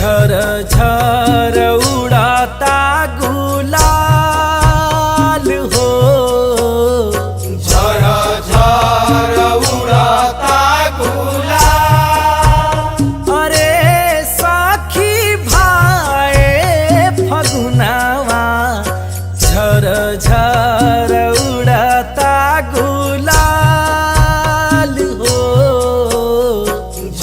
झर झर उड़ता गुलाल हो। झर झर उड़ता गुलाल। अरे सखी भाए फगुनावा झर झर उड़ता गुलाल हो।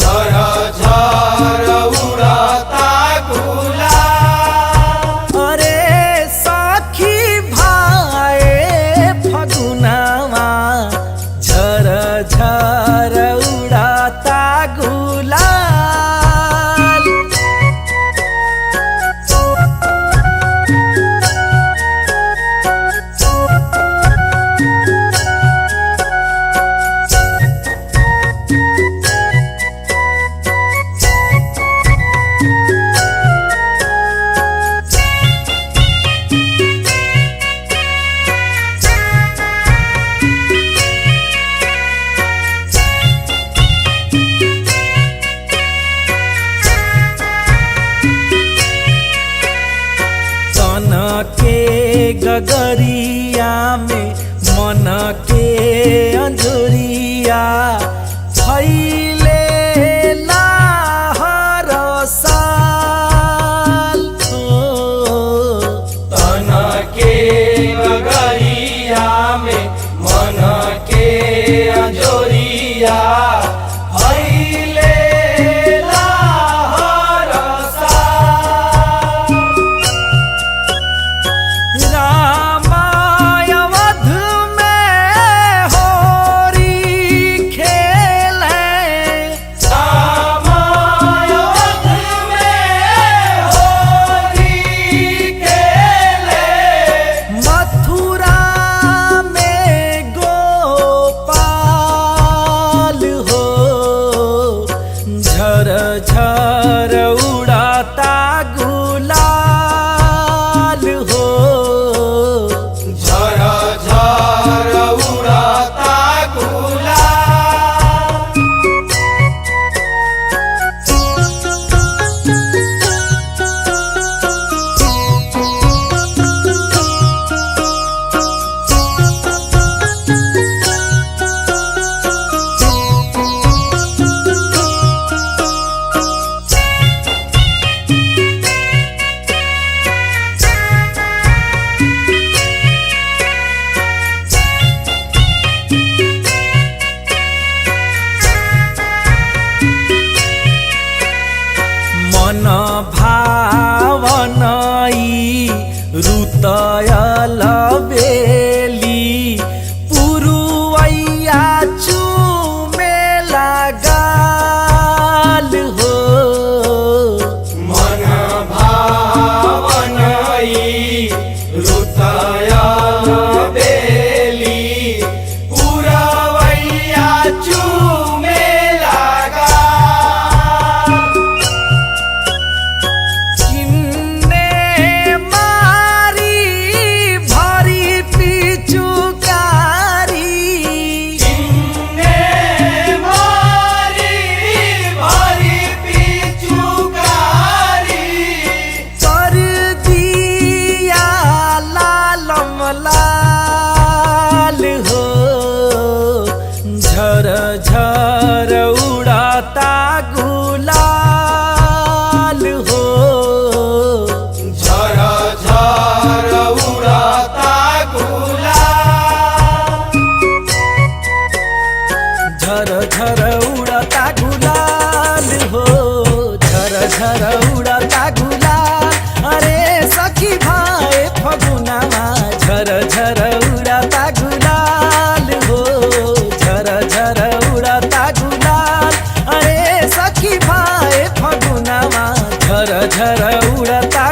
झर झर उड़ता गुलाल। अरे सखी भाए फगुनावा झर झर उड़ता गुलाल। तन के गगरिया में मन के अंजुरिया फैले हर साल हो। तन के गगरिया में मन के अंजोरिया भइले हर साल। रामायवध में होरी खेले। रामायण में होरी खेले। मथुरा में गोपाल हो। झर झर उड़ता गुलाल हो। झर झर उड़ता गुलाल। मन भावन रुतयल बेली पुरुवैया चूमे लगाल हो। मन भावन रुतयल बेली पुरवैया चूमे लगा। किन्ने मारी भरी पिचुकारी। किन्ने मारी भरी पिचुकारी। कर दिया लालम लाल हो। झर झर उड़ता गुलाल हो। झर झर उड़ता गुलाल। झर झर उड़ता गुलाल हो। झर झर उड़ता गुलाल। अरे सखी भाए फगुनावा झर झर उड़ता गुलाल हो। झर झर उड़ता गुलाल। अरे सखी भाए फगुनावा झर झर उड़ता।